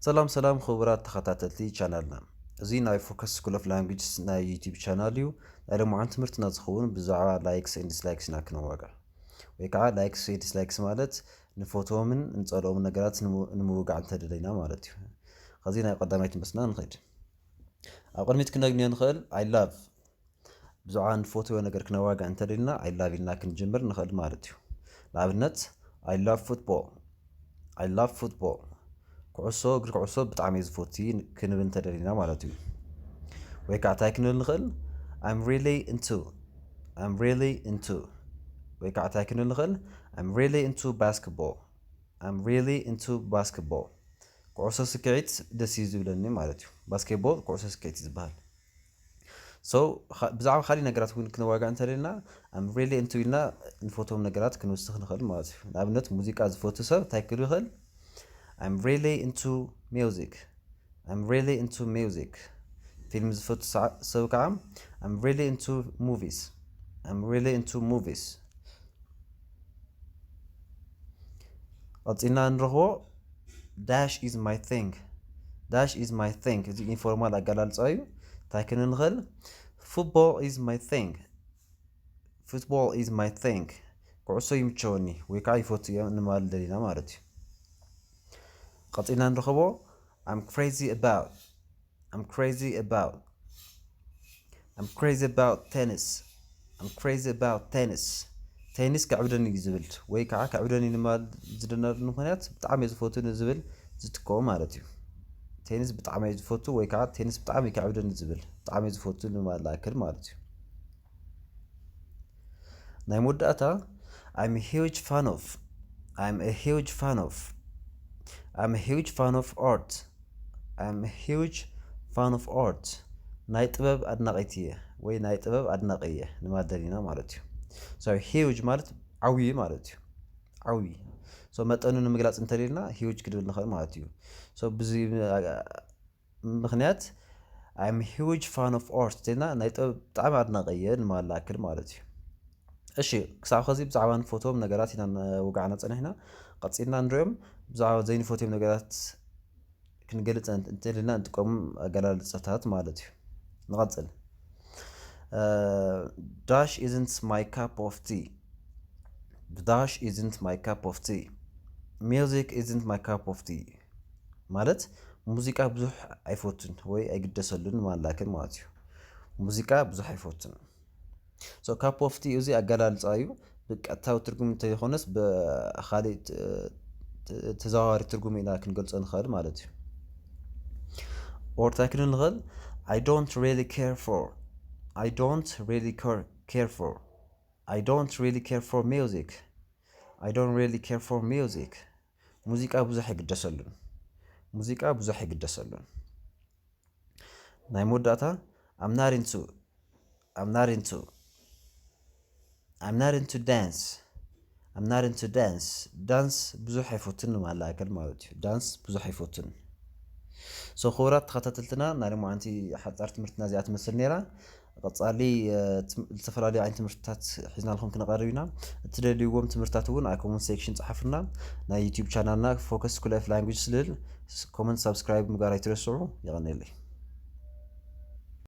ሰላም ሰላም ክቡራት ተኸታተልቲ ቻናልና፣ እዚ ናይ Focus School of Languages ናይ YouTube ቻናል እዩ። ናይ ሎምዓን ትምህርትና ዝኸውን ብዛዕባ likes and dislikes ኢና ክነዋግዕ፣ ወይ ከዓ likes and dislikes ማለት ንፈትዎምን ንፀልኦምን ነገራት ንምውጋዕ እንተደለና ማለት እዩ። ከዚ ናይ ቀዳማይ ትምህርትና ንኸይድ። ኣብ ቅድሚት ክነግንዮ ንኽእል I love፣ ብዛዕባ ንፈትዎ ነገር ክነዋግዕ እንተደልና I love ኢልና ክንጅምር ንኽእል ማለት እዩ። ንኣብነት I love football፣ I love football፣ ኩዕሶ እግሪ፣ ኩዕሶ ብጣዕሚ እየ ዝፈቱ ክንብል እንተደሊና ማለት እዩ። ወይ ከዓ እንታይ ክንብል ንኽእል? I'm really into፣ I'm really into፣ ወይ ከዓ እንታይ ክንብል ንኽእል? I'm really into basketball፣ I'm really into basketball፣ ኩዕሶ ስክዒት ደስ እዩ ዝብለኒ ማለት እዩ። ባስኬትቦል ኩዕሶ ስክዒት እዩ ዝበሃል። So ብዛዕባ ካሊእ ነገራት እውን ክነዋጋ እንተደልና I'm really into ኢልና ንፈትዎም ነገራት ክንውስኽ ንኽእል ማለት እዩ። ንኣብነት ሙዚቃ ዝፈቱ ሰብ እንታይ ክብል ይኽእል? I'm really into music፣ I'm really into music። ፊልም ዝፈቱ ሰብ ከዓ I'm really into movies፣ I'm really into movies። ቀፂልና ንረኽቦ dash is my thing፣ dash is my thing። እዚ ኢንፎርማል ኣገላልፃ እዩ። እንታይ ክንብል ንኽእል? Football is my thing፣ football is my thing። ኩዕሶ ይምቸወኒ ወይ ከዓ ይፈቱ እየ ንማል ደሊና ማለት እዩ። ቀፂልና ንረኽቦ I'm crazy about፣ I'm crazy about፣ I'm crazy about tennis፣ I'm crazy about tennis። ቴኒስ ከዕብደኒ እዩ ዝብል ወይ ከዓ ከዕብደኒ ንማል ዝደናሉ ምኽንያት ብጣዕሚ እየ ዝፈቱ ንዝብል ዝትከኦ ማለት እዩ። ቴኒስ ብጣዕሚ እየ ዝፈቱ ወይ ከዓ ቴኒስ ብጣዕሚ ከዕብደኒ ዝብል ብጣዕሚ እየ ዝፈቱ ንማል ኣክል ማለት እዩ። ናይ መወዳእታ I'm a huge fan of፣ I'm a huge fan of፣ I'm a huge fan of art፣ I'm a huge fan of art። ናይ ጥበብ ኣድናቒት እየ ወይ ናይ ጥበብ ኣድናቒ እየ ንማል ደሊና ማለት እዩ። So huge ማለት ዓብዪ ማለት እዩ። ዓብዪ። So መጠኑ ንምግላፅ እንተደሊና huge ክንብል ንኽእል ማለት እዩ። So ብዚ ምኽንያት I'm huge fan of art እንተልና ናይ ጥበብ ብጣዕሚ ኣድናቒ እየ ንማል ኣክል ማለት እዩ። እሺ፣ ክሳብ ኸዚ ብዛዕባ ንፈትዎም ነገራት ኢና ውጋዕና ፀኒሕና። ቀፂልና ንሪኦም ብዛዕባ ዘይንፈትዎም ነገራት ክንገልፅ እንተልና እንጥቀም ኣገላልፀታት ማለት እዩ። ንቐፅል። Dash isn't my cup of tea፣ dash isn't my cup of tea፣ music isn't my cup of tea ማለት ሙዚቃ ብዙሕ ኣይፈቱን ወይ ኣይግደሰሉን ማል ኣክል ማለት እዩ። ሙዚቃ ብዙሕ ኣይፈቱን። So cup of tea እዚ ኣገላልፃ እዩ። ብቀጥታዊ ትርጉም እንተይኮነስ ብካሊእ ተዘዋዋሪ ትርጉም ኢና ክንገልፆ ንኽእል ማለት እዩ። Or እንታይ ክንብል ንኽእል? I don't really care for፣ I don't really care for፣ I don't really care for music፣ I don't really care for music። ሙዚቃ ብዙሕ ኣይግደሰሉን፣ ሙዚቃ ብዙሕ ኣይግደሰሉን። ናይ መወዳእታ I'm not into፣ I'm not into፣ I'm not into dance፣ I'm not into dance። ዳንስ ብዙሕ ኣይፈቱን ማል ኣክል ማለት እዩ። ዳንስ ብዙሕ ኣይፈቱን። So ክቡራት ተኸታተልትና ናይ ሎማዓንቲ ሓፃር ትምህርትና እዚኣ ትመስል ነይራ። ቀፃሊ ዝተፈላለዩ ዓይነት ትምህርትታት ሒዝናልኩም ክንቐርብ ኢና። እትደልይዎም ትምህርታት እውን ኣብ comment section ፀሓፉና። ናይ YouTube ቻናልና Focus School of Language ስልል comment፣ subscribe ምግባር ኣይትረስዑ። የቐንየለይ።